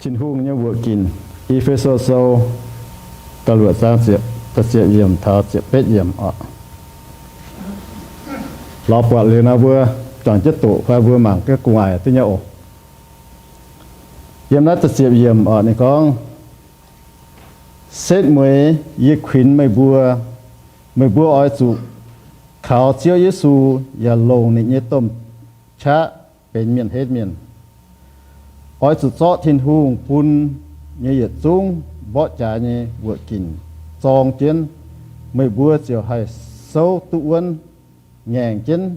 Tin-Hungh nyei wuoqc ginc. E^fe^so Sou da'luoqc zaang ziepc, da'ziepc yiemc taux ziepc betv yiemc oc. Lorz buatc liuz nor mbuo juangc jienv doqc fai mbuo mangc jienv gu'nguaaic duqv nyei oc. Yiem naaiv da'ziepc yiemc oc, ninh gorngv, Setv mueiz yie kuinx meih mbuo, meih mbuo oix zuqc kaux Ziouv Yesu yaac longc ninh nyei domh qaqv benx mienh henv mienh. Oix zuqc zorqv Tin-Hungh bun nyei yietc zungv mborqv jaax nyei wuoqc ginc zorng jienv, meih mbuo ziouc haih souv duqv wuonv, ngaengc jienv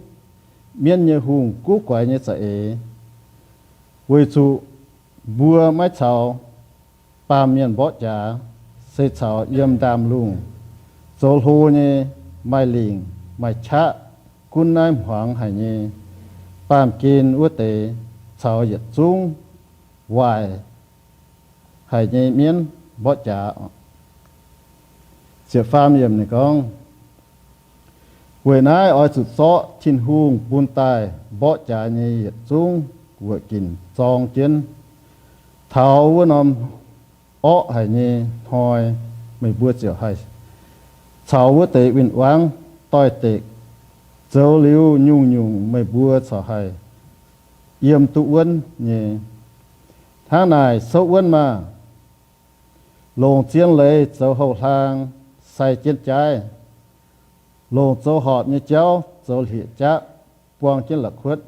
mienv nyei hungh guv guaix nyei za'eix. Weic zuqc mbuo maiv caux baamh mienh mborqv jaax, se caux yiem ndaamv-lungh zoux hlo nyei, maaih lingc maaih qaqv, gunv naaiv hmuangx haic nyei, baamh gen wuov deix, caux yietc zungv waaic haic nyei mienv mborqv jaax. Ziepc faam yiemc ninh gorngv, Weic naaiv oix zuqc zorqv Tin-Hungh bun daaih mborqv jaax nyei yietc zungv wuoqc ginc zorng jienv. Taux wuov norm orqv haic nyei hnoi, meih mbuo ziouc haih caux wuov deix win-wangv doix-dekc zoux liuz nyungc-nyungc meih mbuo corc haih yiem duqv wuonv nyei. Hnangv naaic souv wuonv maah! Longc zien leiz zoux houh hlaang sai jienv jaaiv, longc zoux horpc nyei jauv zoux hlieqv-jaqv buang jienv la'kuotv.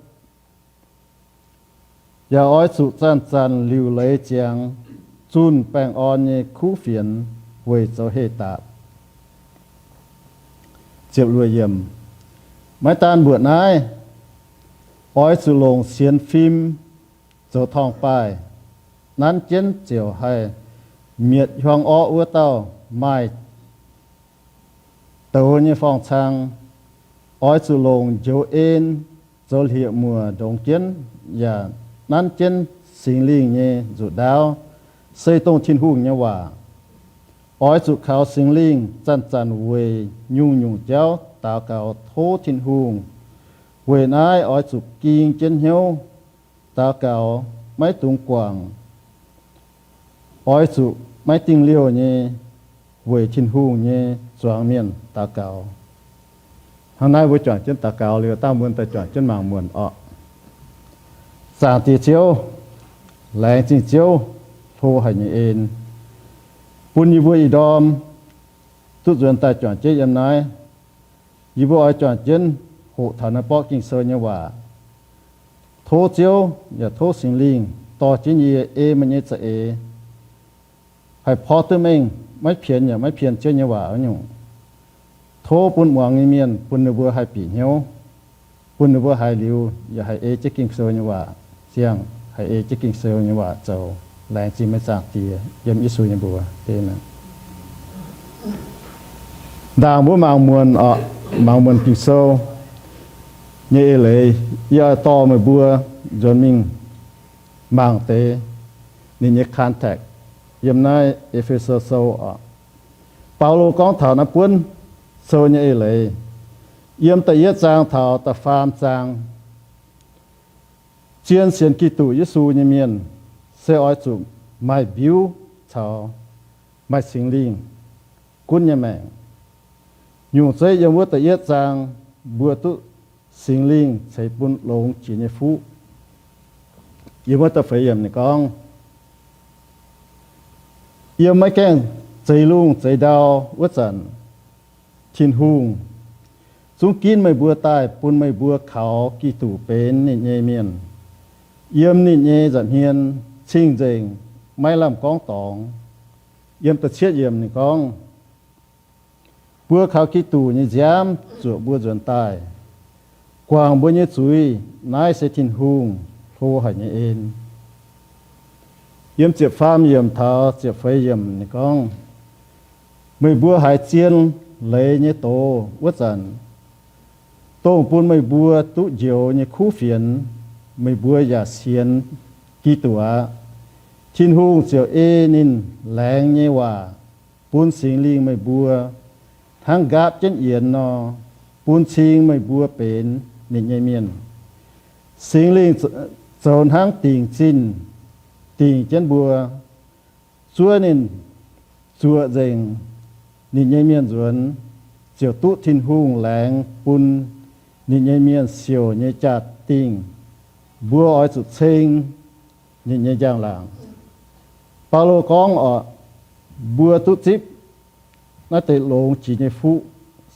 Yaac oix zuqc zanc-zanc liuc leiz ziangx zunh baengh orn nyei kuv fienx weic zoux heh daapc. Maiv daan mbuoqc naaiv, oix zuqc longc sienx fim zoux torngv-baaih, nanv jienv ziouc haih mietc hiuang orqv wuov dauh maaih douz nyei forng-cang. Oix zuqc longc njoux en zoux hlieqv-muoc ndongx jienv, yaac nanv jienv Singx Lingh nyei nzuqc ndaauv, se dongh Tin-Hungh nyei waac. Oix zuqc kaux Singx Lingh zanc-zanc weic nyungc-nyungc jauv daux gaux tov Tin-Hungh. Weic naaiv oix zuqc ging jienv hnyouv daux gaux, maiv dungx guangc. Oix zuqc maiv dingh liouh nyei weic Tin-Hungh nyei zuangx mienh daux gaux. Hnangv naaiv mbuo juangc jienv daux gaux liuz, dangh mbuo daaih juangc jienv mangc muonc orqc. Zaangc Diex Ziouv, laengz zingh Ziouv hlo haic nyei en, bun yie mbuo ih ndorm duqv nzuonx daaih juangc jienv yiem naaiv. Yie mbuo oix juangc jienv hoqc taux naaiv borqv Ging-Sou nyei waac. Tov Ziouv yaac tov Singx Lingh dorh jienv yie ei meih nyei za'eix, haih porv duqv mengh maiv pien yaac maiv pien Ziouv nyei waac wuov nyungc. Tov bun muangx nyei mienh bun ninh mbuo haih bieqc hnyouv, bun ninh mbuo haiz liuz yaac haih ei jienv Ging-Sou nyei waac siang, haih ei jienv Ging-Sou nyei waac zoux. Laengz zingh meih Zaangc Diex, yiem Yesu nyei mbuox. Aamen. Ndaangc mbuo mangc muonc oc, mangc muonc Ging-Sou nyei eix leiz, yie oix dorh meih mbuo nzuonx mingh mangc deix ninh nyei context yiem naaiv E^fe^so Sou oc. Baulo gorngv taux naaiv buonv sou nyei eix leiz, yiem da'yietv zaang taux da'faam zaang, zien sienx Giduc Yesu nyei mienh se oix zuqc maaih mbiuv caux maaih Singx Lingh gunv nyei maengc. Nyungc zeiv yiem wuov da'yietv zaang, mbuo duqv Singx Lingh ceix bun longx jiex nyei fuqv. Yiem wuov da'feix yiemc ninh gorngv, yiem maiv gaengh zeix lungh zeix ndau wuov zanc, Tin-Hungh zungv ginv meih mbuo daaih bun meih mbuo kaux Giduc benx ninh nyei mienh. Yiem ninh nyei nza'hmien cing-nzengc, maiv lamh gorngv dorngx. Yiem da'cietv yiemc ninh gorngv, mbuo kaux Giduc nyei nziaamv zuoqc mbuo nzuonx daaih, guangc mbuo nyei zuiz. Naaiv se Tin-Hungh hlo haic nyei en. Yiem ziepc faam yiemc taux ziepc feix yiemc ninh gorngv, meih mbuo haiz zien leiz nyei doz wuov zanc, dongh bun meih mbuo duqv njoux nyei kuv fienx, meih mbuo yaac sienx Giduc aqv. Tin-Hungh ziouc ei ninh laengz nyei waac bun Singx Lingh meih mbuo, hnangv nqaapv jienv yienx nor, bun cing meih mbuo benx ninh nyei mienh. Singx Lingh zoux hnangv dingc zinh dingh jienv mbuo, zuov ninh zuoqc nzengc ninh nyei mienh nzuonx, ziouc duqv Tin-Hungh laengz bun ninh nyei mienh siouc nyei jaa-dingh. Mbuo oix zuqc ceng ninh nyei njang-laangc. Baulo gorngv oc, mbuo duqv zipv naaiv deix longx jiex nyei fuqv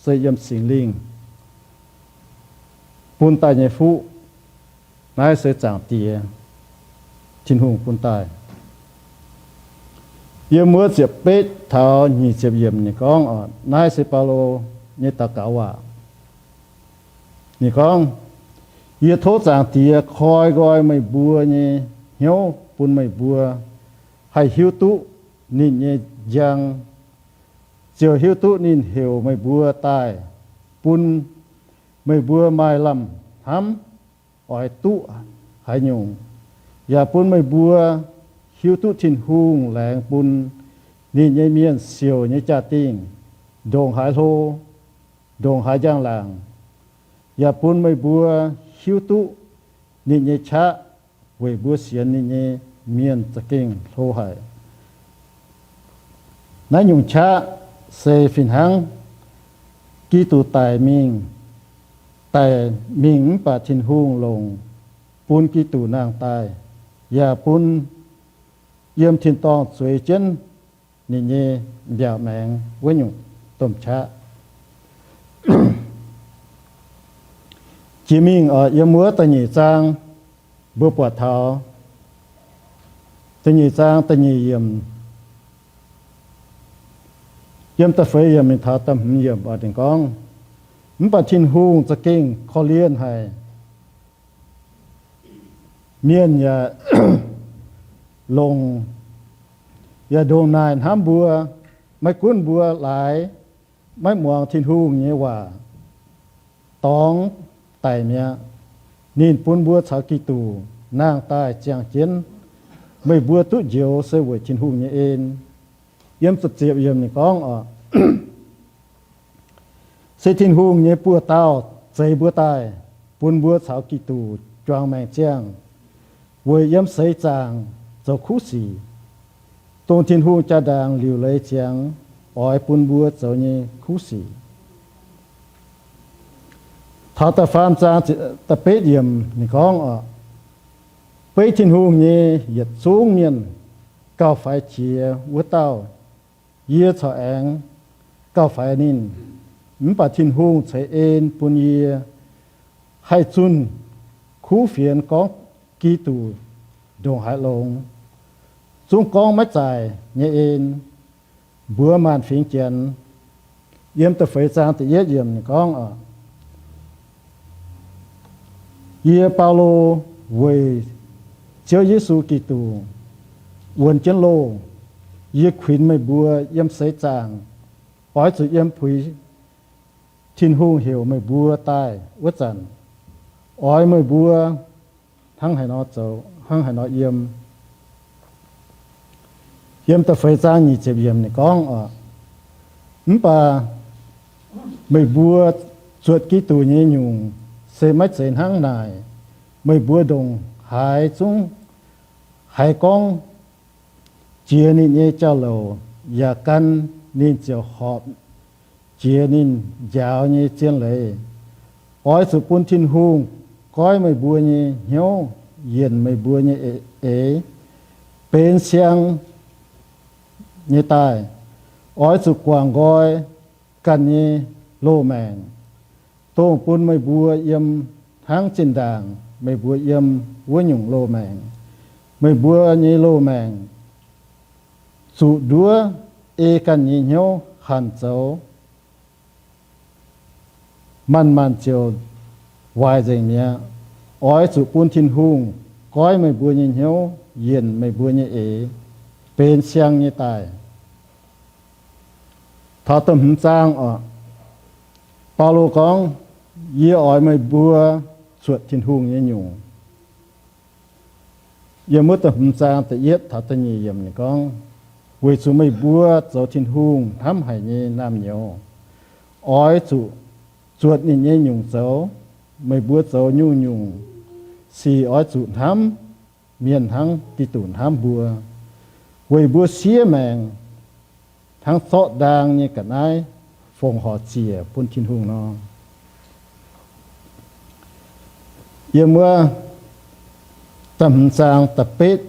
se yiem Singx Lingh bun daaih nyei fuqv. Naaiv se Zaangc Diex, Tin-Hungh bun daaih. Yiem wuov ziepc betv taux nyic ziepc yiemc ninh gorngv oc, naaiv se Baulo nyei daux gaux waac. Ninh gorngv, Yie tov Zaangc Diex koi nqoi meih mbuo nyei hnyouv bun meih mbuo haih hiuv duqv ninh nyei njang, ziouc hiuv duqv ninh heuc meih mbuo daaih, bun meih mbuo maaih lamh hnamv oix duqv haaix nyungc, yaac bun meih mbuo hiuv duqv Tin-Hungh laengz bun ninh nyei mienh siouc nyei jaa-dingh ndongc haaix hlo, ndongc haaix njang-laangc, yaac bun meih mbuo hiuv duqv ninh nyei qaqv weic mbuo sienx ninh nyei mienh za'gengh hlo haic. Naaiv nyungc qaqv se fih hnangv Giduc daic mingh, daic mingh mv baac Tin-Hungh longc bun Giduc nangh daaih, yaac bun yiem tin-dorngh zueiz jienv ninh nyei mbiaauc maengx wuov nyungc domh qaqv. Jiex mingh oc, yiem wuov da'nyeic zaang, mbuo buatc taux da'nyeic zaang da'nyeic yiemc, yiem da'feix yiemc mingh taux da'hmz yiemc oc, ninh gorngv, Mv baac Tin-Hungh za'gengh korv-lienh haic. Mienh yaac longc, yaac ndongc naaic hnamv mbuo, maiv gunv mbuo laaix maiv muangx Tin-Hungh nyei waac, dorngx daic mi'aqv. Ninh bun mbuo caux Giduc nangh daaih ziangh jienv. Meih mbuo duqv njoux se weic Tin-Hungh nyei en. Yiem ziepc yiemc ninh gorngv oc, Se Tin-Hungh nyei buoz-dauh zeix mbuo daaih, bun mbuo caux Giduc juangc maengc ziangh, weic yiem seix zaangc zoux kuv sic, dongh Tin-Hungh jaa-ndaangc liuc leiz ziangx oix bun mbuo zoux nyei kuv sic. Taux da'faam zaang da'betv yiemc ninh gorngv oc, Beiv Tin-Hungh nyei yietc zungv mienh, gauh faix jiex wuov dauh, yie corc aengx gauh faix ninh. Mv baac Tin-Hungh ceix en bun yie haih zunh kuv fienx gorngv Giduc ndongc haaix longx, zungv gorngv maiv zaaic nyei en mbuox maanc fingx Janx. Yiem da'feix zaang da'yietv yiemc ninh gorngv oc, Yie, Baulo, weic Ziouv Yesu Giduc wuonx jienv loh, yie kuinx meih mbuo yiem seix zaangc oix zuqc yiem puix Tin-Hungh heuc meih mbuo daaih wuov zanc, oix meih mbuo hnangv haaix nor zoux, hnangv haaix nor yiem. Yiem da'feix zaang nyic ziepc yiemc ninh gorngv oc, Mv baac meih mbuo zuotc Giduc nyei nyungc se maiv zeiz hnangv naaic. Meih mbuo ndongc haaix zungv haiz gorngv jiex ninh nyei jauv-louc yaac gan ninh ziouc horpc jiex ninh njaaux nyei zien leiz. Oix zuqc bun Tin-Hungh goiv meih mbuo nyei hnyouv yienc meih mbuo nyei eix, benx siang nyei daaih. Oix zuqc guangc nqoi ganh nyei loz-maengc, dongh bun meih mbuo yiem hnangv zinh ndaangc meih mbuo yiem wuov nyungc loz-maengc. Meih mbuo nyei loz-maengc zuqc nduov ei ganh nyei hnyouv hanc zoux, manc-manc ziouc waaic nzengc mi'aqv. Oix zuqc bun Tin-Hungh goiv meih mbuo nyei hnyouv yienc meih mbuo nyei eix benx siang nyei daaih. Taux da'hmz zaang oc, Baulo gorngv, Yie oix meih mbuo zuotc Tin-Hungh nyei nyungc. Yiem wuov da'hmz zaang da'yietv taux da'nyeic yiemc ninh gorngv, Weic zuqc meih mbuo zoux Tin-Hungh hnamv haic nyei naamh nyouz, oix zuqc zuotc ninh nyei nyungc zoux. Meih mbuo zoux nyungc-nyungc sic oix zuqc hnamv mienh hnangv Giduc hnamv mbuo, weic mbuo siev maengc hnangv zorqv ndaang nyei ga'naaiv fongc horc ziec bun Tin-Hungh nor. Yiem wuov da'hmz zaang da'betv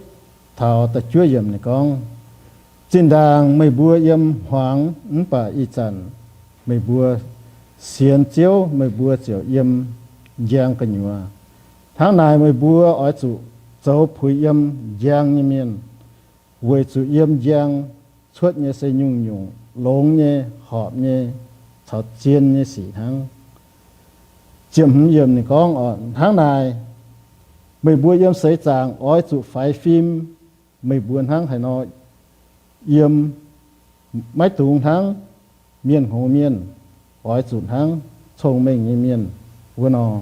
taux da'juov yiemc ninh gorngv, zinh ndaangc meih mbuo yiem hmuangx mv baac ih zanc meih mbuo sienx Ziouv, meih mbuo ziouc yiem njang gu'nyuoz. Hnangv naaic meih mbuo oix zuqc zoux puix yiem njang nyei mienh, weic zuqc yiem njang cuotv nyei se nyungc-nyungc longx nyei, horpc nyei, caux zien nyei sic hnangv. Ziepc hmz yiemc ninh gorngv, hnangv naaic meih mbuo yiem seix zaangc oix zuqc faix fim meih mbuo hnangv haaix nor yiem. Maiv dungx hnangv mienh hngongx mienh, oix zuqc hnangv cong-mengh nyei mienh wuov nor.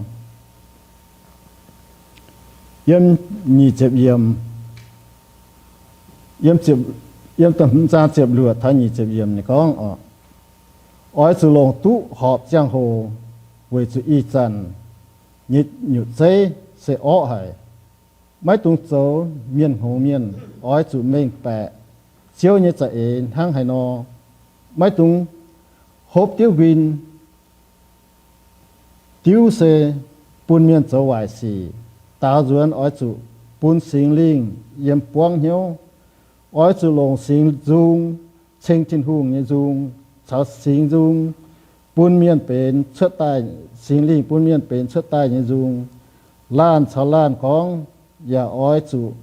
Yiem nyic ziepc yiemc, yiem, yiem da'hmz zaang ziepc luoqc taux nyic ziepc yiemc ninh gorngv, oix zuqc longc duqv horpc ziangh hoc, weic zuqc ih zanc nyei nyutc zeiv se orqv haic. Maiv dungx zoux mienh hngongx mienh, oix zuqc mengh baeqc Ziouv nyei za'eix hnangv haaix nor. Maiv dungx hopv diuv nquin. Diuv se bun mienh zoux waaic sic. Daaux nzuonx oix zuqc bun Singx Lingh yiem buangv hnyouv. Oix zuqc longc Singx Nzung ceng Tin-Hungh nyei nzung, caux Singx Nzung bun mienh benx cuotv daaih, Singx Lingh bun mienh benx cuotv daaih nyei nzung. Laanh caux laanh gorngv yaac oix zuqc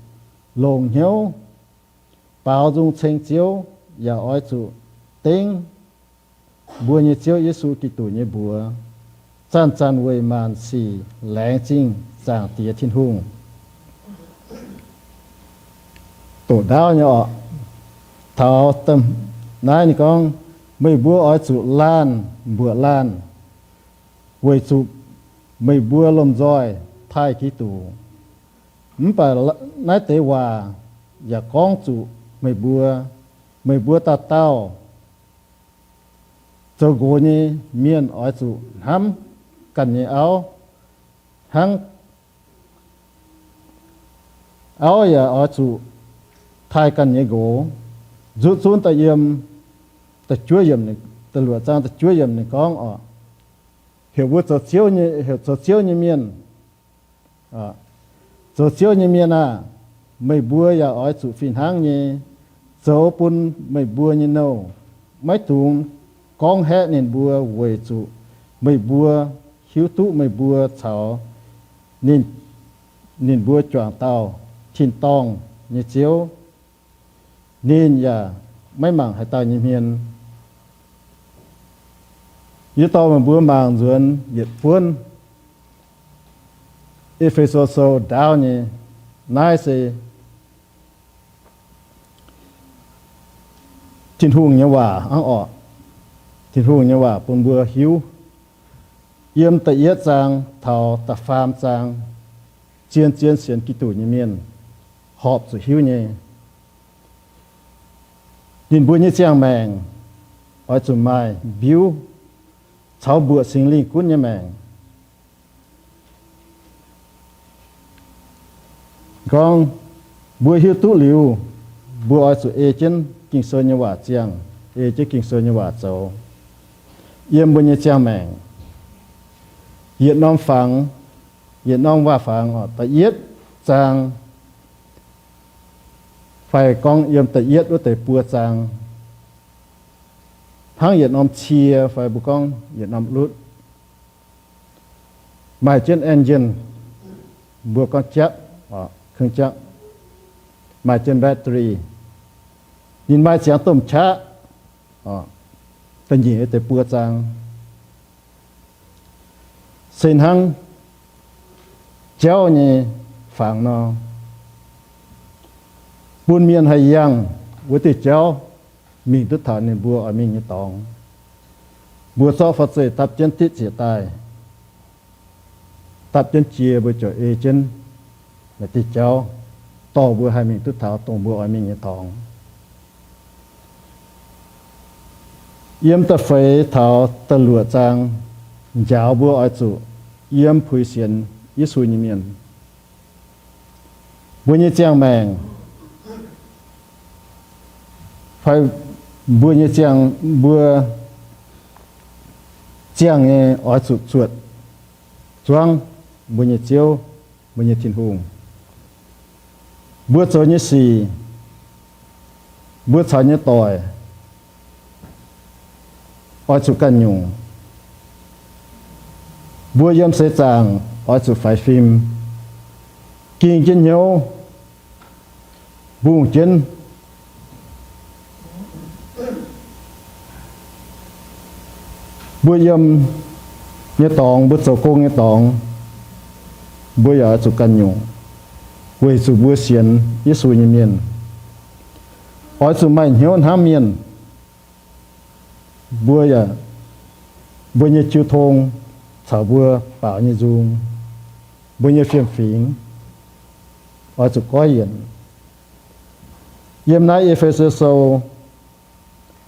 longc hnyouv baaux nzung ceng Ziouv, yaac oix zuqc dengv mbuo nyei Ziouv Yesu Giduc nyei mbuox, zanc-zanc weic maanc sic laengz zingh Zaangc Diex Tin-Hungh. Doqc ndaauv nyei orqc. Taux naaiv ninh gorngv, meih mbuo oix zuqc laanh mbuoqc laanh, weic zuqc meih mbuo lomh nzoih taaih Giduc. Mv baac naaiv deix waac yaac gorngv zuqc meih mbuo, meih mbuo dauh dauh zoux nqox nyei mienh oix zuqc hnamv ganh nyei auv hnangv, auv yaac oix zuqc taaih ganh nyei nqox. Nzuqc zunv da'yiem, da'juov yiemc, da'luoqc zaang da'juov yiemc ninh gorngv oc, heuc mbuo zoux Ziouv nyei, heuc zoux Ziouv nyei mienh, zoux Ziouv nyei mienh aah! Meih mbuo yaac oix zuqc fih hnangv nyei zoux bun meih mbuo nyei nouh. Maiv dungx gorngv haeqv ninh mbuo, weic zuqc meih mbuo hiuv duqv meih mbuo caux ninh, ninh mbuo juangc dauh tin-dorngh nyei Ziouv. Ninh yaac maiv mangc haaix dauh nyei hmien. Yie dorh meih mbuo mangc nzuonx yietc buonv E^fe^so Sou ndaauv nyei. Naaiv se Tin-Hungh nyei waac hnangv orqc. Tin-Hungh nyei waac bun mbuo hiuv. Yiem da'yietv zaang taux da'faam zaang, zien-zien sienx Giduc nyei mienh horpc zuqc hiuv nyei. Ninh mbuo nyei ziangh maengc oix zuqc maaih mbiuv caux mbuoqc Singx Lingh gunv nyei maengc. Gorngv mbuo hiuv duqv liuz, mbuo oix zuqc ei jienv Ging-Sou nyei waac ziangh, ei jienv Ging-Sou nyei waac zoux yiem mbuo nyei ziangh maengc. Yietc norm fangx, yietc norm waac-fangx, da'yietv zaang, fai gorngv yiem da'yietv wuov deix buo zaang, hnangv yietc norm cie fai mbuo gorngv yietc norm lutv, maaih jienv engine, mbuo gorngv japv, เครื่องจักร, maaih jienv battery. Ninh maaih ziangx domh qaqv, da'nyeic deix buo zaang, se hnangv jauv nyei fangx nor, bun mienh haih yangh wuov diuh jauv mingh duqv taux ninh mbuo oix mingh nyei dorngx. Mbuo zorqv forv-zeih dapv jienv ditv ziec daaih, dapv jienv jiex, mbuo ziouc ei jienv maaih diuh jauv dorh mbuo haih mingh duqv taux dongh mbuo oix mingh nyei dorngx. Yiem da'feix taux da'luoqc zaang njaaux mbuo oix zuqc yiem puix sienx Yesu nyei mienh. Mbuo nyei ziangh maengc, fai mbuo nyei ziangh, mbuo ziangh nyei oix zuqc zuotc zuangv mbuo nyei Ziouv, mbuo nyei Tin-Hungh. Mbuo zoux nyei sic, mbuo caux nyei doic oix zuqc ganh nyungc. Mbuo yiem seix zaangc oix zuqc faix fim, ging jienv hnyouv, mbungh jienv. Mbuo yiem nyei dorngx, mbuo zoux gong nyei dorngx, mbuo yaac oix zuqc ganh nyungc, weic zuqc mbuo sienx Yesu nyei mienh. Oix zuqc maaih hnyouv hnamv mienh. Mbuo yaac, mbuo nyei jiu tong caux mbuo baaux nyei nzung, mbuo nyei fiem-fingx oix zuqc goiv yienc. Yiem naaiv E^fe^so Sou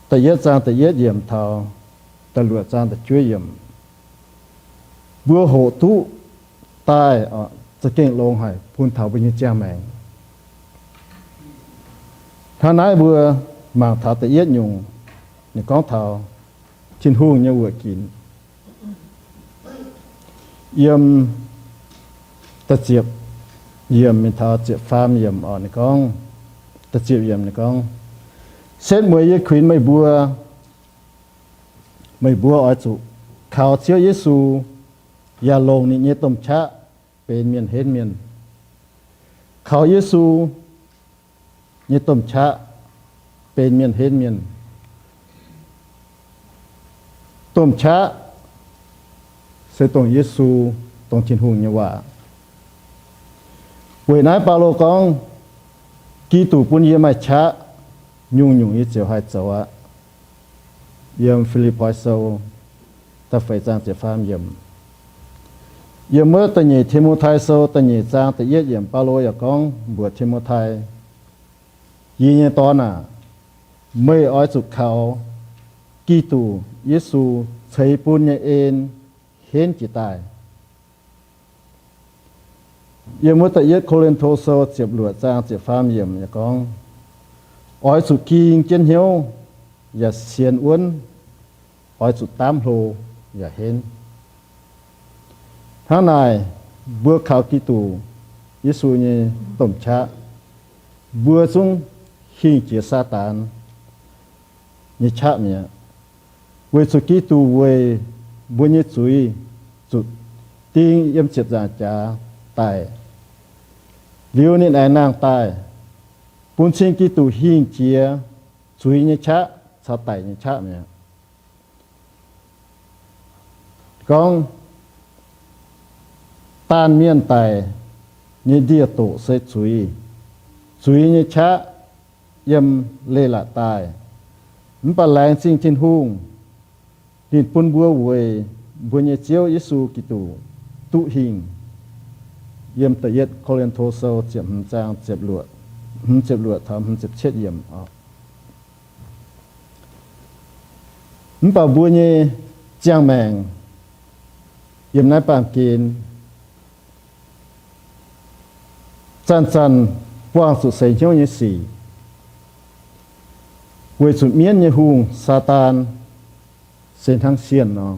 da'yietv zaang da'yietv yiemc taux da'luoqc zaang da'juov yiemc, mbuo hoqc duqv daaih za'gengh longx haic bun taux mbuo nyei ziangh maengc. Hnangv naaiv mbuo mangc taux da'yietv nyungc, ninh gorngv taux Tin-Hungh nyei wuoqc ginc. Yiem da'ziepc yiemc mingh taux ziepc faam yiemc oc, ninh gorngv, da'ziepc yiemc ninh gorngv, Setv mueiz yie kuinx meih mbuo, meih mbuo oix zuqc kaux Ziouv Yesu yaac longc ninh nyei domh qaqv benx mienh henv mienh. Kaux Yesu nyei domh qaqv benx mienh henv mienh. Domh qaqv se dongh Yesu, dongh Tin-Hungh nyei waac. Weic naaiv Baulo gorngv, Giduc bun yie maaih qaqv, nyungc-nyungc yie ziouc haih zoux aqv. Yiem Fi^lipv^poi Sou da'feix zaang ziepc faam yiemc. Yiem wuov da'nyeic Ti^mo^tai Sou da'nyeic zaang da'yietv yiemc Baulo yaac gorngv mbuox Ti^mo^tai, Yie nyei dorn aac, meih oix zuqc kaux Giduc Yesu ceix bun nyei en henv jiex daaih. Yiem wuov da'yietv Ko^lin^to Sou ziepc luoqc zaang ziepc faam yiemc yaac gorngv, Oix zuqc ging jienv hnyouv yaac sienx wuonv, oix zuqc daamv hlo yaac henv. Hnangv naaic, mbuo kaux Giduc Yesu nyei domh qaqv, mbuo zungv hingh jiex Saadaan nyei qaqv mi'aqv. Weic zuqc Giduc weic mbuo nyei zuiz zuqc ding yiem ziepc nzaangc jaax daic, liuz ninh aengx nangh daaih, bun cing Giduc hingh jiex zuiz nyei qaqv caux daic nyei qaqv mi'aqv. Gorngv, daanh mienh daic nyei ndie-doqc se zuiz. Zuiz nyei qaqv yiem leiz-latc daaih, mv baac laengz zingh Tin-Hungh, ninh bun mbuo weic mbuo nyei Ziouv Yesu Giduc duqv hingh. Yiem da'yietv Ko^lin^to Sou ziepc hmz zaang ziepc luoqc, hmz ziepc luoqc taux hmz ziepc cietv yiemc oc. Mv baac mbuo nyei ziangh maengc yiem naaiv baamh gen zanc-zanc buangh zuqc seix hnyouv nyei sic, weic zuqc mienv nyei hungh, Saadaan, se hnangv sienh nor,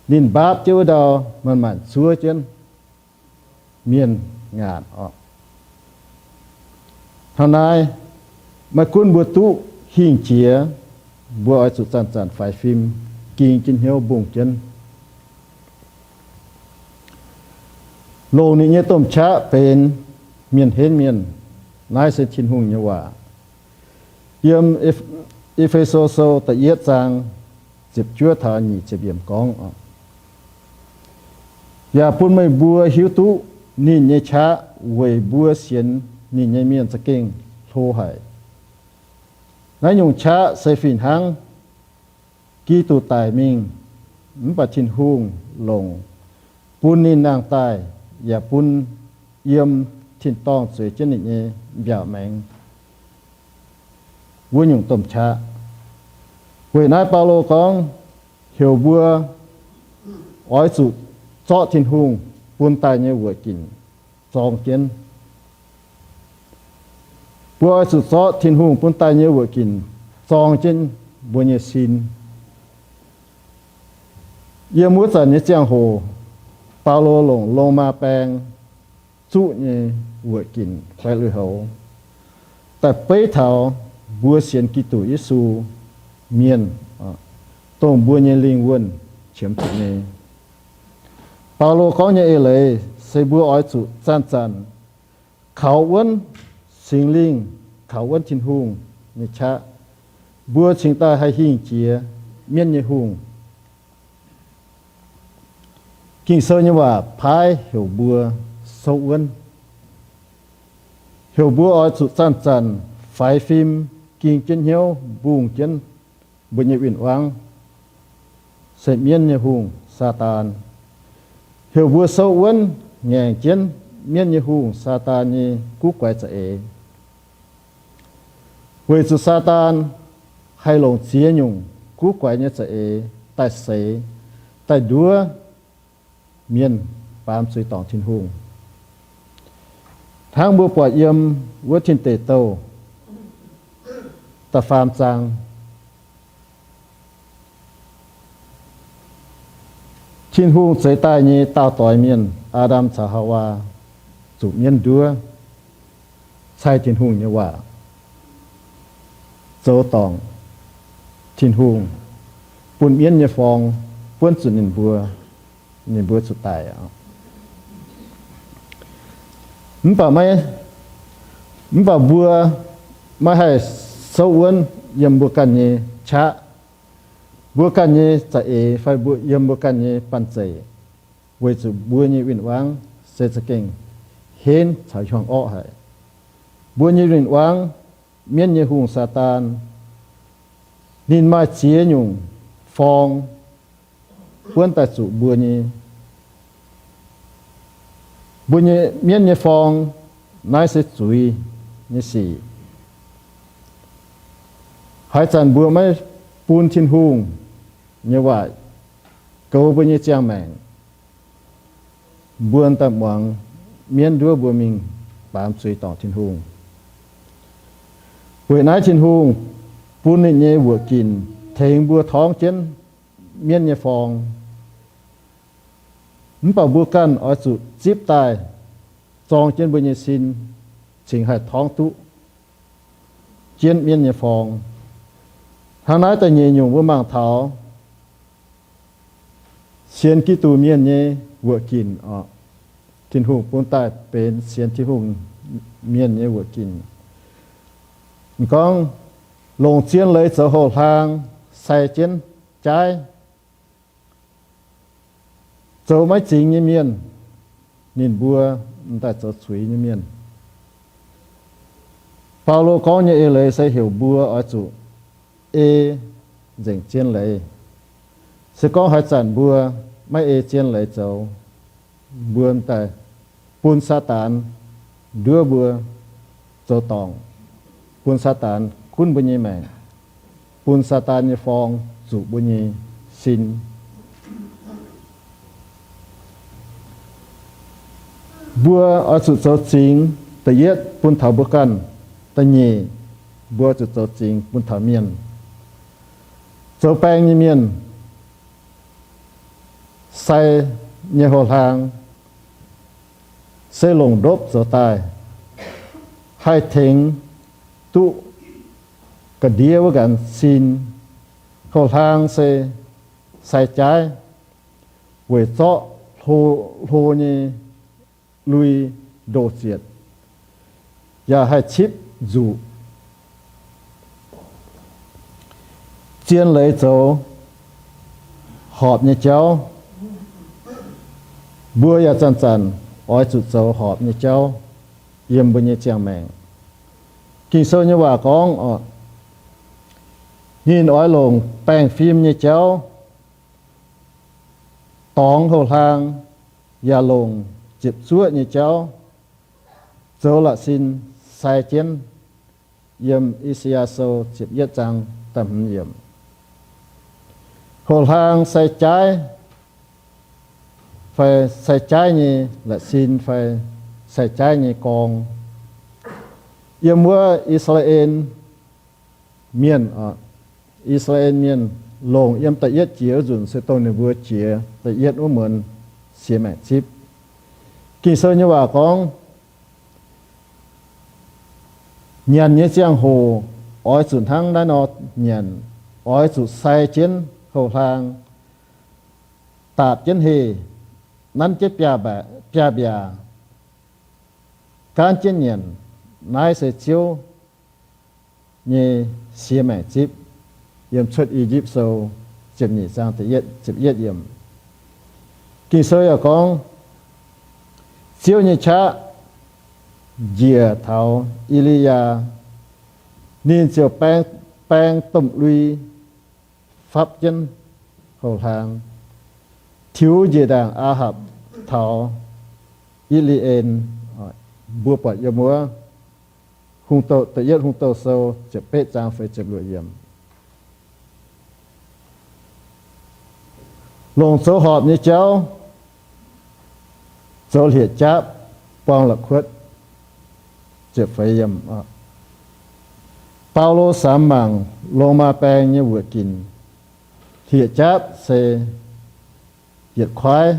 ninh mbaapv jienv wuov ndau maanc-maanc zuov jienv mienh ngaanc oc. Hnangv naaiv, maiv gunv mbuo duqv hingh jiex, mbuo oix zuqc zanc-zanc faix fim, ging jienv hnyouv mbungh jienv, longc ninh nyei domh qaqv benx mienh henv mienh. Naaiv se Tin-Hungh nyei waac. Yiem E^fe^so Sou da'yietv zaang ziepc juov taux nyic ziepc yiemc gorngv, yaac bun meih mbuo hiuv duqv ninh nyei qaqv weic mbuo sienx ninh nyei mienh za'gengh hlo haic. Naaiv nyungc qaqv se fih hnangv Giduc daic mingh, mv baac Tin-Hungh longc bun ninh nangh daaih, yaac bun yiem tin-dorngh zueiz jienv ninh nyei mbiaauc maengx wuov nyungc domh qaqv. Weic naaiv Baulo gorngv, heuc mbuo oix zuqc zorqv Tin-Hungh bun daaih nyei wuoqc ginc zorng jienv. Mbuo oix zuqc zorqv Tin-Hungh bun daaih nyei wuoqc ginc zorng jienv mbuo nyei sin. Yiem wuov zanc nyei ziangh hoc, Baulo longc Lomaa baeng zuqv nyei wuoqc ginc fai lui-houx daaih beiv taux mbuo sienx Giduc Yesu mienh, dongh mbuo nyei lingh wuonh qiemx zuqc nyei. Baulo gorngv nyei eix leiz se mbuo oix zuqc zanc-zanc kaux wuonv Singx Lingh, kaux wuonv Tin-Hungh nyei qaqv, mbuo cingx daaih haih hingh jiex mienv nyei hungh. Ging-Sou nyei waac paaiv heuc mbuo souv wuonv, heuc mbuo oix zuqc zanc-zanc faix fim, ging jienv hnyouv mbungh jienv mbuo nyei win-wangv, se mienv nyei hungh, Saadaan. Heuc mbuo souv wuonv ngaengc jienv mienv nyei hungh, Saadaan, nyei guv guaix za'eix, weic zuqc Saadaan haih longc ziex nyungc guv guaix nyei za'eix daaih seix, daaih nduov mienh baamz zuiz dorngc Tin-Hungh. Hnangv mbuo buatc yiem wuov Tin Deic Douh da'faam zaang, Tin-Hungh zeix daaih nyei daauh doix mienh, Aa^ndam caux Haawaa, zuqc mienv nduov, cai Tin-Hungh nyei waac, zoux dorngc Tin-Hungh, bun mienv nyei forng buonv zuqc ninh mbuo, ninh mbuo zuqc daic. Mv baac maiv, mv baac mbuo maiv haih souv wuonv yiem mbuo ganh nyei qaqv, mbuo ganh nyei za'eix fai mbuo yiem mbuo ganh nyei banh zeic, weic zuqc mbuo nyei win-wangv se za'gengh henv caux hiuang orqv haic. Mbuo nyei win-wangv, mienv nyei hungh, Saadaan, ninh maaih ziex nyungc forng buonv daaih zuqc mbuo nyei, mbuo nyei mienv nyei forng. Naaiv se zuiz nyei sic. Haaix zanc mbuo maiv bun Tin-Hungh nyei waac goux mbuo nyei ziangh maengc, mbuo daaih muangx mienv nduov mbuo mingh baamz zuiz dorngc Tin-Hungh. Weic naaiv Tin-Hungh bun ninh nyei wuoqc ginc tengx mbuo torngv jienv mienv nyei forng. Mv baac mbuo ganh oix zuqc zipv daaih zorng jienv mbuo nyei sin, cingx haih torngv duqv jienv mienv nyei forng. Hnangv naaiv da'nyeic nyungc mbuo mangc taux sienx Giduc mienh nyei wuoqc ginc oc. Tin-Hungh bun daaih benx sienx Tin-Hungh mienh nyei wuoqc ginc. Gorngv longc zien leiz zoux houx-hlaang sai jienv jaaiv, zoux maiv zingx nyei mienh, ninh mbuo m'daaih zoux zuiz nyei mienh. Baulo gorngv nyei eix leiz se heuc mbuo oix zuqc ei nzengc zien leiz. Se gorngv haaix zanc mbuo maiv ei zien leiz zoux, mbuo m'daaih bun Saadaan nduov mbuo zoux dorngc, bun Saadaan gunv mbuo nyei maengc, bun Saadaan nyei forng zuqc mbuo nyei sin. Mbuo oix zuqc zoux zingx, da'yietv bun taux mbuo ganh, da'nyeic mbuo oix zuqc zoux zingx bun taux mienh. Zoux baeng nyei mienh sai nyei houx-hlaang se longc ndopv zoux daaih, haih tengx duqv ga'ndiev wuov nqanx sin. Houx-hlaang se sai jaaiv weic zorqv hlo, hlo nyei lui ndoh zietc, yaac haih cipv nzuqc. Zien leiz zoux horpc nyei jauv, mbuo yaac zanc-zanc oix zuqc zoux horpc nyei jauv yiem mbuo nyei ziangh maengc. Ging-Sou nyei waac gorngv oc, ninh oix longc baengh fim nyei jauv dorngx houx-hlaang, yaac longc ziepc zuoqv nyei jauv zoux la'sin sai jienv. Yiem I^saa^yaa Sou ziepc yietv zaang da'hmz yiemc, houx-hlaang sai jaaiv fai sai jaaiv nyei la'sin fai sai jaaiv nyei gorng, Yiem wuov I^saa^laa^en Mienh, I^saa^laa^en Mienh longc yiem da'yietv jiex wuov nzunc se dongh ninh mbuo jiex da'yietv wuov muonz siex maengc zipv. Ging-Sou nyei waac gorngv, nyanc nyei ziangh hoc oix zuqc hnangv naaiv nor nyanc, oix zuqc sai jienv houx-hlaang, daapc jienv heh, nanv jienv biaav-mbiaac, gaanv jienv nyanc. Naaiv se Ziouv nyei siex maengc zipv. Yiem Cuotv I^yipv Sou ziepc nyeic zaang ziepc yietv yiemc. Ging-Sou yaac gorngv, Ziouv nyei qaqv njiec taux E^li^yaa, ninh ziouc baeng, baeng domh lui fapv jienv houx-hlaang, tiux njiec ndaangc Aa^hapc taux Itc^li^en. Mbuo buatc yiem wuov Hungh Douh, Da'yietv Hungh Douh Sou ziepc betv zaang feix ziepc luoqc yiemc. Longc zoux horpc nyei jauv zoux hlieqv-jaapv buang la'kuotv. Ziepc feix yiemc. Baulo samx mangc Lomaa Baeng nyei wuoqc ginc, hlieqv-jaapv se yietc kuaaiv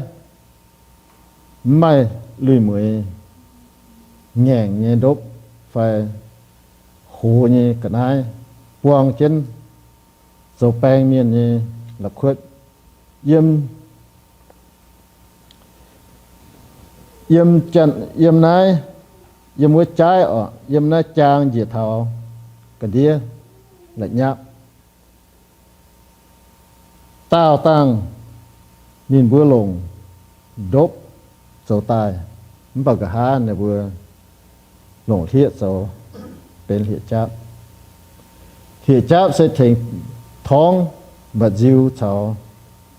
mv maaih lui-mueiz, ngaengc nyei ndopv fai hoz nyei ga'naaiv, buang jienv zoux baeng mienh nyei la'kuotv. Yiem, yiem, yiem naaiv, yiem wuov jaaiv oc, yiem naaiv jaang njiec taux ga'ndiev la'nyapv. Daauh dangh ninh mbuo longc ndopv zoux daaih, mv baac nqa'haav ninh mbuo longc hlieqv zoux, benx hlieqv-jaapv. Hlieqv-jaapv se tengx torngv mba'nziu caux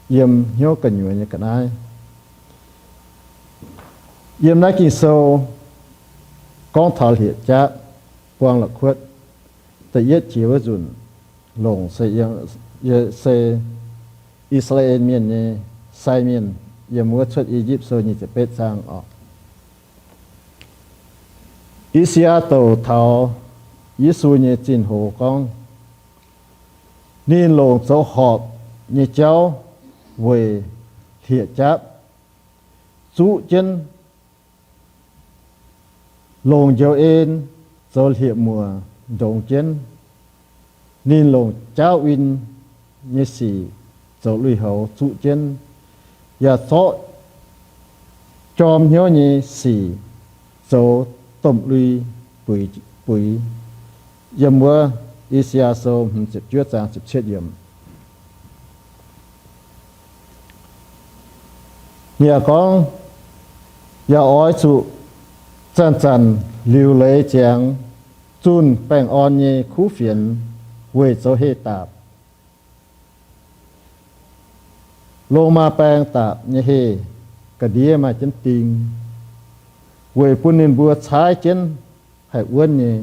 yiem hnyouv gu'nyuoz nyei ga'naaiv. Yiem naaiv Ging-Sou gorngv taux hlieqv-jaapv buang la'kuotv da'yietv jiex wuov nzunc longc se, se I^saa^laa^en Mienh nyei sai mienh, yiem wuov Cuotv I^yipv Sou nyic ziepc betv zaang oc. I^saa^yaa douc taux Yesu nyei zinh hoz gorngv, ninh longc zoux horpc nyei jauv weic hlieqv-jaapv zuqv jienv, longc njoux en zoux hlieqv-muoc ndongx jienv. Ninh longc jaauv win nyei sic zoux lui-houx zuqv jienv, yaac zorqv jorm hnyouv nyei sic zoux domh lui buix, buix. Yiem wuov I^saa^yaa Sou hmz ziepc juov zaang ziepc cietv yiemc. Yaac gorngv, yaac oix zuqc zanc-zanc liuc leiz ziangx zunh baengh orn nyei kuv fienx weic zoux heh daapc. Lomaa baeng daapc nyei heh ga'ndiev maaih jienv ding, weic bun ninh mbuo caaiv jienv haih wuonv nyei.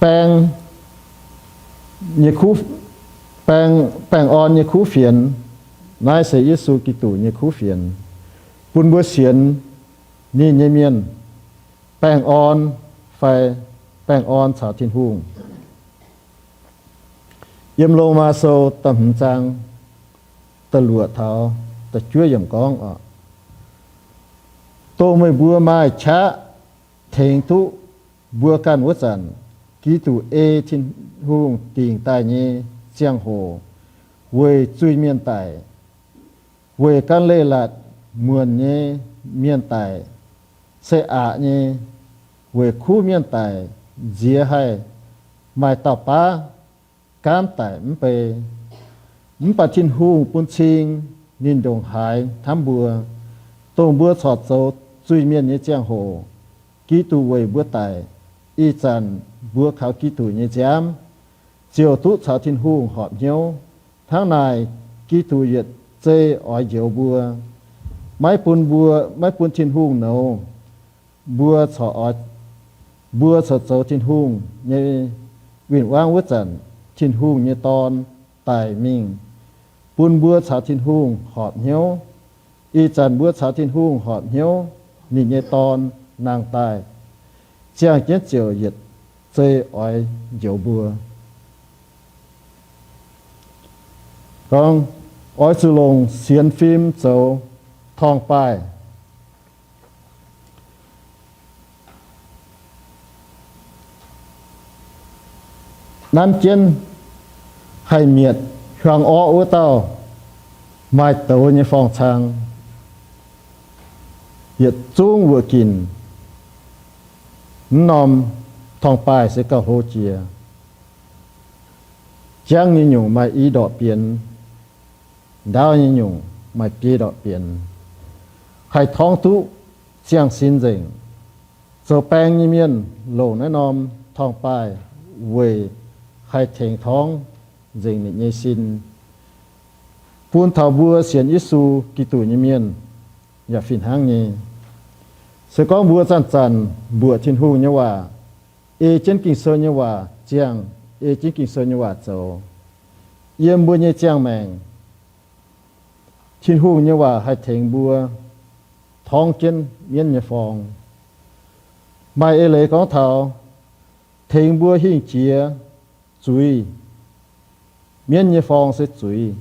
Baeng nyei kuv, baengh, baengh orn nyei kuv fienx, naaiv se Yesu Giduc nyei kuv fienx, bun mbuo sienx ninh nyei mienh baengh orn fai baengh orn caux Tin-Hungh. Yiem Lomaa Sou da'hmz zaang da'luoqc taux da'juov yiemc gorngv oc, dongh meih mbuo maaih qaqv tengx duqv mbuo ganh wuov zanc, Giduc ei Tin-Hungh dingc daaih nyei ziangh hoc, weic zuiz-mienh daic, weic gan leiz-latc muonc nyei mienh daic, se aqc nyei, weic kuv mienh daic nziex haih maaih dauh baav gaamv daic mv bei. Mv baac Tin-Hungh bun cing ninh ndongc haaix hnamv mbuo, dongh mbuo corc zoux zuiz-mienh nyei ziangh hoc, Giduc weic mbuo daic. Ih zanc mbuo kaux Giduc nyei nziaamv ziouc duqv caux Tin-Hungh horpc hnyouv. Hnangv naaic, Giduc yietc zei oix njoux mbuo, maiv bun mbuo, maiv bun Tin-Hungh nouz. Mbuo corc oix, mbuo corc zoux Tin-Hungh nyei win-wangv wuov zanc, Tin-Hungh nyei Dorn daic mingh bun mbuo caux Tin-Hungh horpc hnyouv. Ih zanc mbuo caux Tin-Hungh horpc hnyouv, ninh nyei Dorn nangh daaih, ziangh jienv ziouc yietc zei oix njoux mbuo. Gorngv, oix zuqc longc sienx fim zoux torngv-baaih. Nanv jienv haih mietc hiuang orqv wuov dauh maaih douz nyei forng-cang, yietc zungv wuoqc ginc. Mv norm torngv-baaih se gauh hlo jiex. Jangv nyei nyungc maaih i ndorqc bienx, ndaauv nyei nyungc maaih biei ndorqc bienx, haih torngv duqv ziangh sin nzengc. Zoux baeng nyei mienh longc naaiv norm torngv-baaih weic haih tengx torngv nzengc ninh nyei sin, bun taux mbuo sienx Yesu Giduc nyei mienh yaac fih hnangv nyei. Se gorngv mbuo zanc-zanc mbuoqc Tin-Hungh nyei waac, ei jienv Ging-Sou nyei waac ziangh, ei jienv Ging-Sou nyei waac zoux, yiem mbuo nyei ziangh maengc, Tin-Hungh nyei waac haih tengx mbuo torngv jienv mienv nyei forng. Maaih eix leiz gorngv taux tengx mbuo hingh jiex zuiz. Mienv nyei forng se zuiz.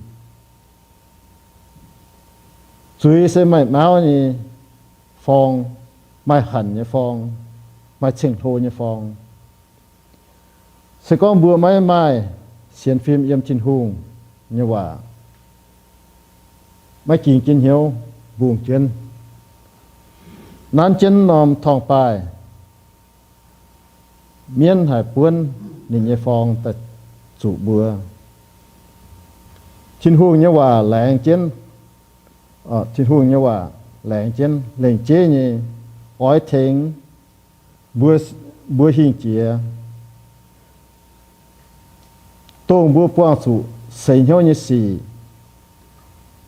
Zuiz se maaih mauv nyei forng, maaih hanc nyei forng, maaih ceng-hlo nyei forng. Se gorngv mbuo maiv maaih sienx fim yiem Tin-Hungh nyei waac, maiv ging jienv hnyouv mbungh jienv, nanv jienv norm torngv-baaih, mienv haih buonv ninh nyei forng daaih zuqc mbuo. Tin-Hungh nyei waac laengz jienv, Tin-Hungh nyei waac laengz jienv lengc jeiv nyei oix tengx mbuo, mbuo hingh jiex, dongh mbuo buangh zuqc seix hnyouv nyei sic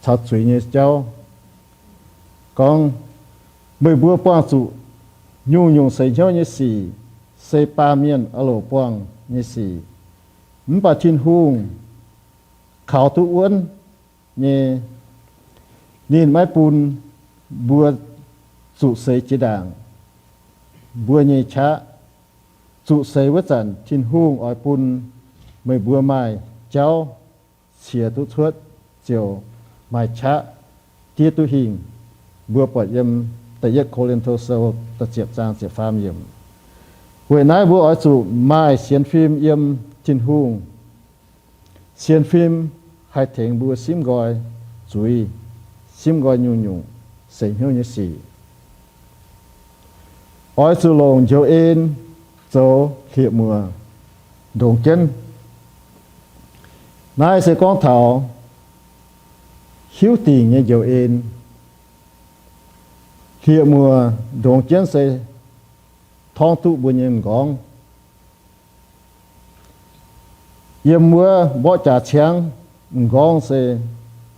caux zuiz nyei jauv. Gorngv, meih mbuo buangh zuqc nyungc-nyungc seix hnyouv nyei sic, se baamh mienh aah loc buangh nyei sic. Mv baac Tin-Hungh kaux duqv wuonv nyei, ninh maiv bun mbuo zuqc seix jiex ndaangc mbuo nyei qaqv. Zuqc seix wuov zanc Tin-Hungh oix bun meih mbuo maaih jauv ciex duqv cuotv ziouc maaih qaqv diev duqv hingh. Mbuo buatc yiem Da'yietv Ko^lin^to Sou da'ziepc zaang ziepc faam yiemc. Weic naaiv mbuo oix zuqc maaih sienx fim yiem Tin-Hungh. Sienx fim haih tengx mbuo simv nqoi zuiz, simv nqoi nyungc-nyungc seix hnyouv nyei sic. Oix zuqc longc njoux en zoux hlieqv-muoc ndongx jienv. Naaiv se gorngv taux hiuv dingc nyei njoux en. Hlieqv-muoc ndongx jienv se torngv duqv mbuo nyei m'nqorngv. Yiem wuov mborqv jaax ciangv, m'nqorngv se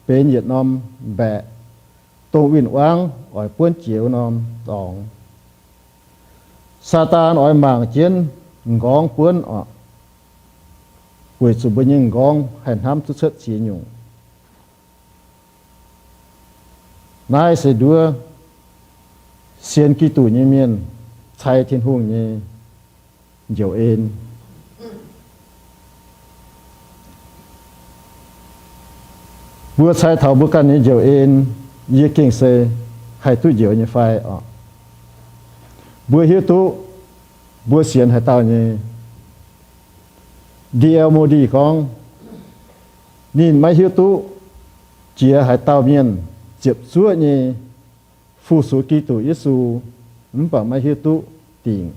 benx yietc norm mbaeqc, dongh win-wangv oix buonv jiex wuov norm dorngx. Saadaan oix mangc jienv m'nqorngv buonv oc, weic zuqc mbuo nyei m'nqorngv haih hnamv duqv cuotv ziex nyungc. Naaiv se nduov sienx Giduc nyei mienh cai Tin-Hungh nyei njoux en. Mbuo cai taux mbuo ganh nyei njoux en, yie gengh se haih duqv njoux nyei fai oc? Mbuo hiuv duqv mbuo sienx haaix dauh nyei? D L Moody gorngv, ninh maiv hiuv duqv jiex haaix dauh mienh ziepc zuoqv nyei fu-sux Giduc Yesu, mv baac maiv hiuv duqv dingc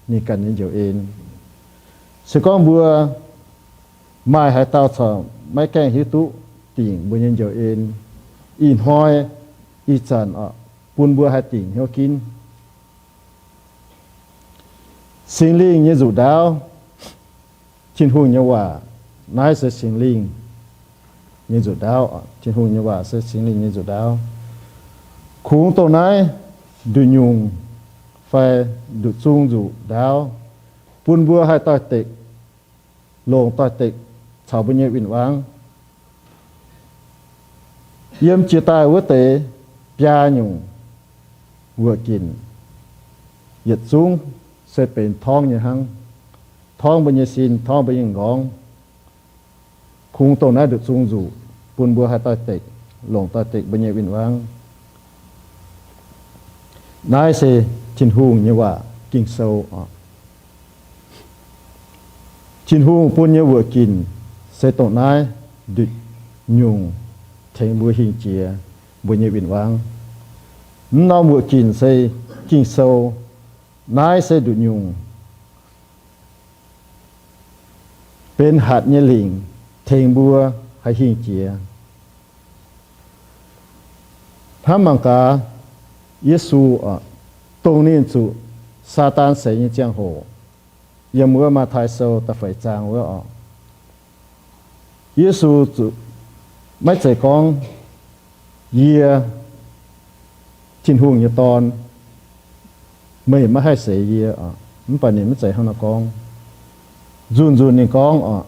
ninh ganh nyei njoux en. Se gorngv mbuo maaih haaix dauh corc maiv gaengh hiuv duqv dingc mbuo nyei njoux en, ih hnoi, ih zanc oc, bun mbuo haih dingc hnyouv ginv. Singx Lingh nyei nzuqc ndaauv, Tin-Hungh nyei waac, naaiv se Singx Lingh nyei nzuqc ndaauv. Tin-Hungh nyei waac se Singx Lingh nyei nzuqc ndaauv. Kungx dongh naaiv nduqc nyungc fai nduqc zung nzuqc ndaauv bun mbuo haih doix-dekc, longc doix-dekc caux mbuo nyei win-wangv. Yiem jiex daaih wuov deix biaa nyungc wuoqc ginc, yietc zungv se benx torngv nyei hnangv. Torngv mbuo nyei sin, torngv mbuo nyei m'nqorngv, kungx dongh naaiv nduqc zung nzuqc bun mbuo haih doix-dekc, longc doix-dekc mbuo nyei win-wangv. Naaiv se Tin-Hungh nyei waac, Ging-Sou oc. Tin-Hungh bun nyei wuoqc ginc se dongh naaiv nduqc nyungc tengx mbuo hingh jiex mbuo nyei win-wangv. Mv norm wuoqc ginc se Ging-Sou. Naaiv se nduqc nyungc benx hatc nyei lingc tengx mbuo haih hingh jiex. Hnamv mangc gaax, Yesu oc, dongh ninh zuqc Saadaan seix nyei ziangh hoc, yiem wuov Matv^taai Sou da'feix zaang wuov oc, Yesu zuqc maiv zeiz gorngv, Yie, Tin-Hungh nyei Dorn, meih maiv haih seix yie oc. Mv baac ninh maiv zeiz hnangv nor gorngv. Nzunc-nzunc ninh gorngv oc,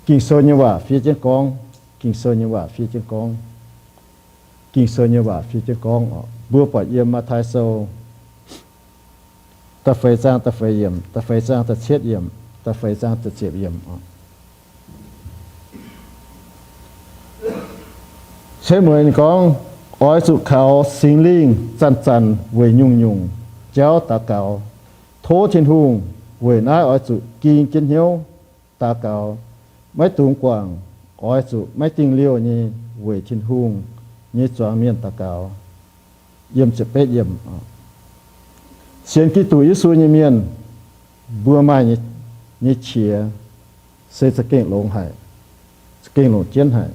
Ging-Sou nyei waac fiev jienv gorngv, Ging-Sou nyei waac fiev jienv gorngv, Ging-Sou nyei waac fiev jienv gorngv oc. Mbuo buatc yiem Matv^taai Sou da'feix zaang da'feix yiemc, da'feix zaang da'cietv yiemc, da'feix zaang da'ziepc yiemc oc. Setv mueiz ninh gorngv, Oix zuqc kaux Singx Lingh zanc-zanc weic nyungc-nyungc jauv daux gaux. Tov Tin-Hungh weic naaiv oix zuqc ging jienv hnyouv daux gaux, maiv dungx guangc. Oix zuqc maiv dingh liouh nyei weic Tin-Hungh nyei zuangx mienh daux gaux. Yiem ziepc betv yiemc, sienx Giduc Yesu nyei mienh, mbuo maaih nyei qiex se za'gengh longx haic, za'gengh longc jienv haic.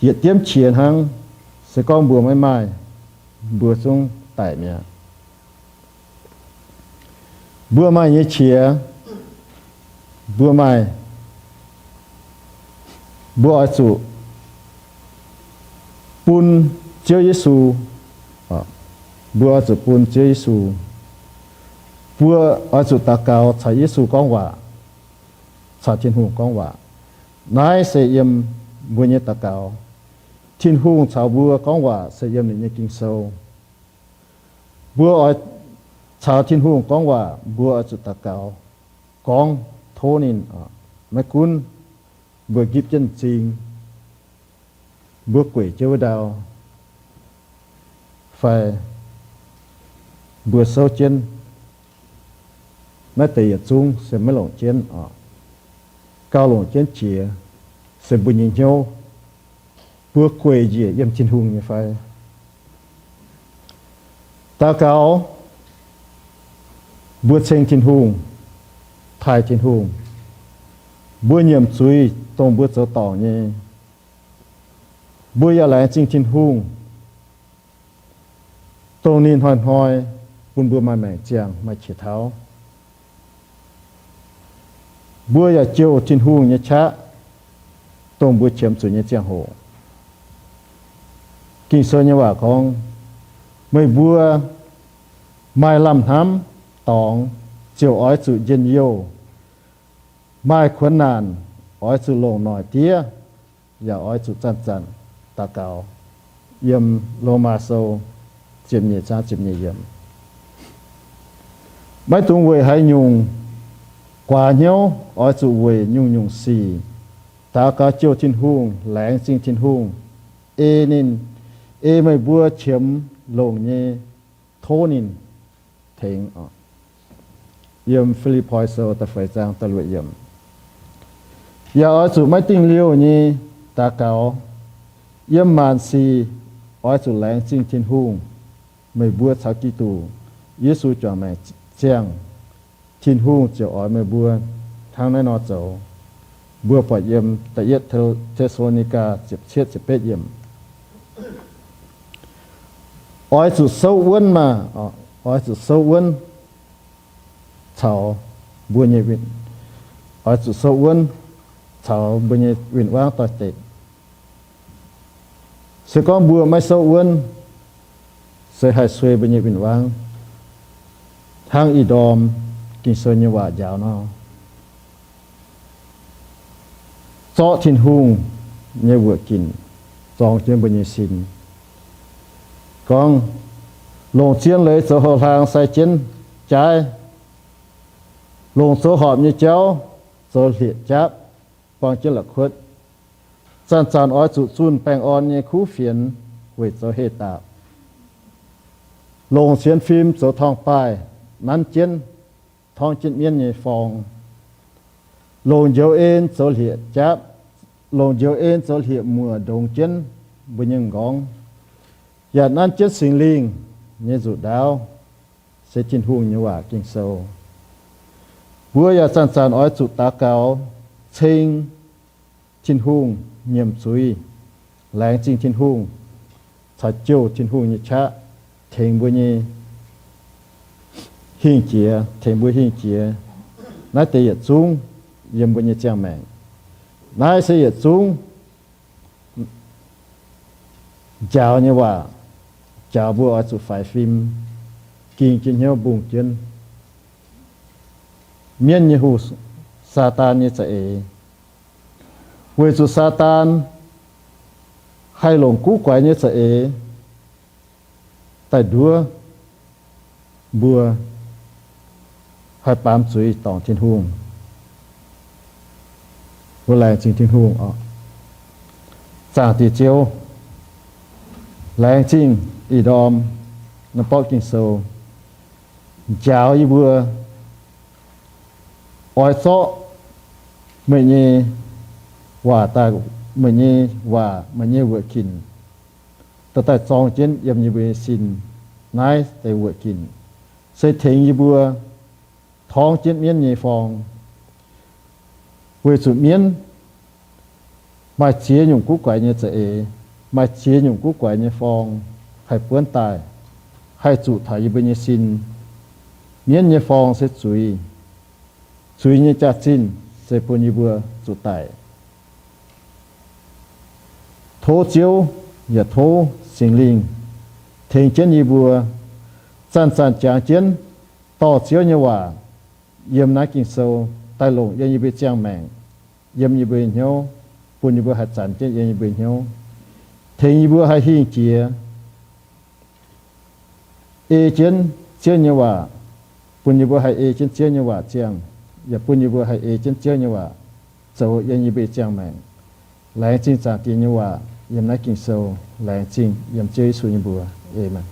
Yietc diemv qiex hnangv, se gorngv mbuo maiv maaih, mbuo zungv daic mi'aqv. Mbuo maaih nyei qiex, mbuo maaih, mbuo oix zuqc bun Ziouv Yesu, mbuo oix zuqc bun Ziouv Yesu. Mbuo oix zuqc daux gaux caux Yesu gorngv waac, caux Tin-Hungh gorngv waac. Naaiv se yiem mbuo nyei daux gaux. Tin-Hungh caux mbuo gorngv waac se yiem ninh nyei Ging-Sou. Mbuo oix caux Tin-Hungh gorngv waac, mbuo oix zuqc daux gaux, gorngv tov ninh. Maiv gunv mbuo gipv jienv m'zing, mbuo gueic jienv wuov ndau, fai mbuo souv jienv naaiv deix yietc zungv se maiv longc jienv oc. Gauh longc jienv jiex se mbuo nyei hnyouv. Mbuo gueic njiec yiem Tin-Hungh nyei fai? Daux gaux, mbuo ceng Tin-Hungh, taaih Tin-Hungh. Mbuo nyiemc zuiz dongh mbuo zoux dorngc nyei. Mbuo yaac laengz zingh Tin-Hungh, dongh ninh hnoi-hnoi bun mbuo maaih maengc ziangh, maaih qiex tauv. Mbuo yaac jouh Tin-Hungh nyei qaqv, dongh mbuo qiemx zuqc nyei ziangh hoc. Ging-Sou nyei waac gorngv, meih mbuo maaih lamh hnamv dorngx ziouc oix zuqc njien-youh. Maaih kuonx naanc oix zuqc longc noic diev, yaac oix zuqc zanc-zanc daux gaux. Yiem Lomaa Sou ziepc nyeic zaang ziepc nyeic yiemc. Maiv dungx weic haaix nyungc guaax hnyouv, oix zuqc weic nyungc-nyungc sic daux gaux jouh Tin-Hungh, laengz zingh Tin-Hungh, ei ninh, ei meih mbuo qiemx longc nyei tov ninh tengx oc. Yiem Fi^lipv^poi Sou da'feix zaang da'luoqc yiemc. Yaac oix zuqc maiv dingh liouh nyei daux gaux. Yiem maanc sic oix zuqc laengz zingh Tin-Hungh. Meih mbuo caux Giduc Yesu juangc maengc ziangh, Tin-Hungh ziouc oix meih mbuo hnangv naaiv nor zoux. Mbuo buatc yiem da'yietv Te^saa^lo^ni^gaa ziepc cietv ziepc betv yiemc. Oix zuqc souv wuonv maah! Oix zuqc souv wuonv caux mbuo nyei, oix zuqc souv wuonv caux mbuo nyei win-wangv doix-dekc. Se gorngv mbuo maiv souv wuonv, se haih suei mbuo nyei win-wangv, hnangv ih ndorm Ging-Sou nyei waac njaaux nor. Zorqv Tin-Hungh nyei wuoqc ginc zorng jienv mbuo nyei sin. gorngv, longc zien leiz zoux houx-hlaang sai jienv jaaiv, longc zoux horpc nyei jauv zoux hlieqv-jaapv buang jienv la'kuotv. Zanc-zanc oix zuqc zunh baengh orn nyei kuv fienx weic zoux heh daapc. Longc sienx fim zoux torngv-baaih nanv jienv, torngv jienv mienv nyei forng. Longc njoux en zoux hlieqv-jaapv, longc njoux en zoux hlieqv-muoc ndongx jienv mbuo nyei m'nqorngv, yaac nanv jienv Singx Lingh nyei nzuqc ndaauv, se Tin-Hungh nyei waac Ging-Sou. Mbuo yaac zanc-zanc oix zuqc daux gaux ceng Tin-Hungh nyiemc zuiz, laengz zingh Tin-Hungh caux jouh Tin-Hungh nyei qaqv tengx mbuo nyei hingh jiex, tengx mbuo hingh jiex. Naaiv deix yietc zungv yiem mbuo nyei ziangh maengc. Naaiv se yietc zungv njaaux nyei waac, njaaux mbuo oix zuqc faix fim, ging jienv hnyouv mbungh jienv mienv nyei hungh, Saadaan nyei za'eix. Weic zuqc Saadaan haih longc guv guaix nyei za'eix daaih nduov mbuo haih baamz zuiz dorngc Tin-Hungh. Mbuo laengz zingh Tin-Hungh oc. Zaangc Diex Ziouv, laengz zingh ih ndorm naaiv borqv Ging-Sou njaaux yie mbuo oix zorqv meih nyei waac daaih, meih nyei waac, meih nyei wuoqc ginc daaih, daaih zorng jienv yiem yie mbuo nyei sin. Naaiv deix wuoqc ginc se tengx yie mbuo torngv jienv mienv nyei forng. Weic zuqc mienv maaih ziex nyungc guv guaix nyei za'eix, maaih ziex nyungc guv guaix nyei forng haih buonv daaih, haih zuqc taux yie mbuo nyei sin. Mienv nyei forng se zuiz. Zuiz nyei jaax-zinh se bun yie mbuo zuqc daic. Tov Ziouv yaac tov Singx Lingh tengx jienv yie mbuo zanc-zanc jangx jienv dorh Ziouv nyei waac yiem naaiv Ging-Sou daaih longc yiem yie mbuo ziangh maengc, yiem yie mbuo hnyouv, bun yie mbuo haih zanc jienv yiem yie mbuo hnyouv, tengx yie mbuo haih hingh jiex ei jienv Ziouv nyei waac, bun yie mbuo haih ei jienv Ziouv nyei waac ziangh, yaac bun yie mbuo haih ei jienv Ziouv nyei waac zoux yiem yie mbuo nyei ziangh maengc. Laengz zingh Zaangc Diex nyei waac yiem naaiv Ging-Sou. Laengz zingh yiem Ziouv Yesu nyei mbuox. Aamen.